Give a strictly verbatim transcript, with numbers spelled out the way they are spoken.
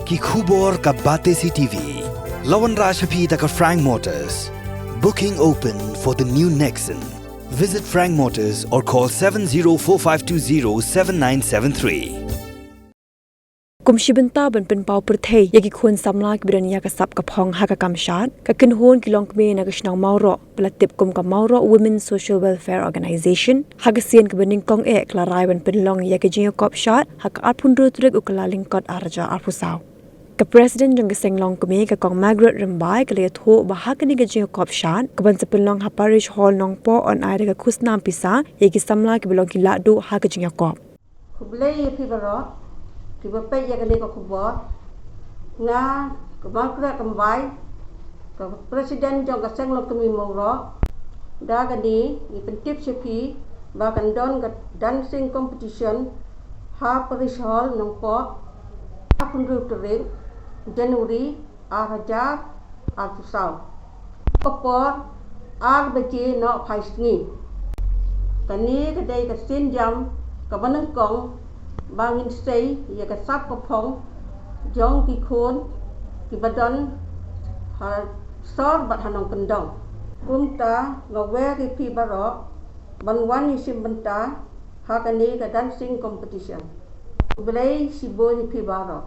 Ki khubor ka Batesi T V. La wanrah sha phi da ka Frank Motors. Booking open for the new Nexon. Visit Frank Motors or call seven zero four five two zero seven nine seven three. Kum shi bynta ban pynpaw pyrthei ïa ki khun samla kiba don ïa ka sap ka phong ha ka kam shad, ka kynhun ki longkmie na ka shnong Mawroh, ba la tip kum ka Mawroh Women Social Welfare Organization, ha ka sien kaba nyngkong eh ka la rai ban pynlong ïa ka jingïakop shad ha ka arphew hynriew tarik u Kyllalyngkot arhajar arphew saw. Ka President jong ka seng longkmie, ka Kong Margaret Rymbai, ka la ïathuh ba ha kane ka jingïakop shad kaban sa pynlong ha Parish Hall Nongpoh, yn ai da ka khusnam pisa ïa ki samla kiba long ki lahduh ha ka jingïakop. Khublei ïa phi baroh kiba peit ïa kane ka khubor. Nga, ka Margaret Rymbai, ka President jong ka seng longkmie Mawroh, da kane ngi pyntip sha phi ba kan don ka dancing competition ha Parish Hall Nongpoh, arphew hynriew tarik January arhajar arphew saw. Ka por ar baje noh phai sngi. Kane ka dei ka sienjam kaba nyngkong ba ngin sei ïa ka sap ka phong jong ki khun kiba don ha sor bad ha nongkyndong. Kumta nga wer ïa phi baroh ban wan ïashim bynta ha kane ka dancing competition. Khublei shibun ïa phi baroh.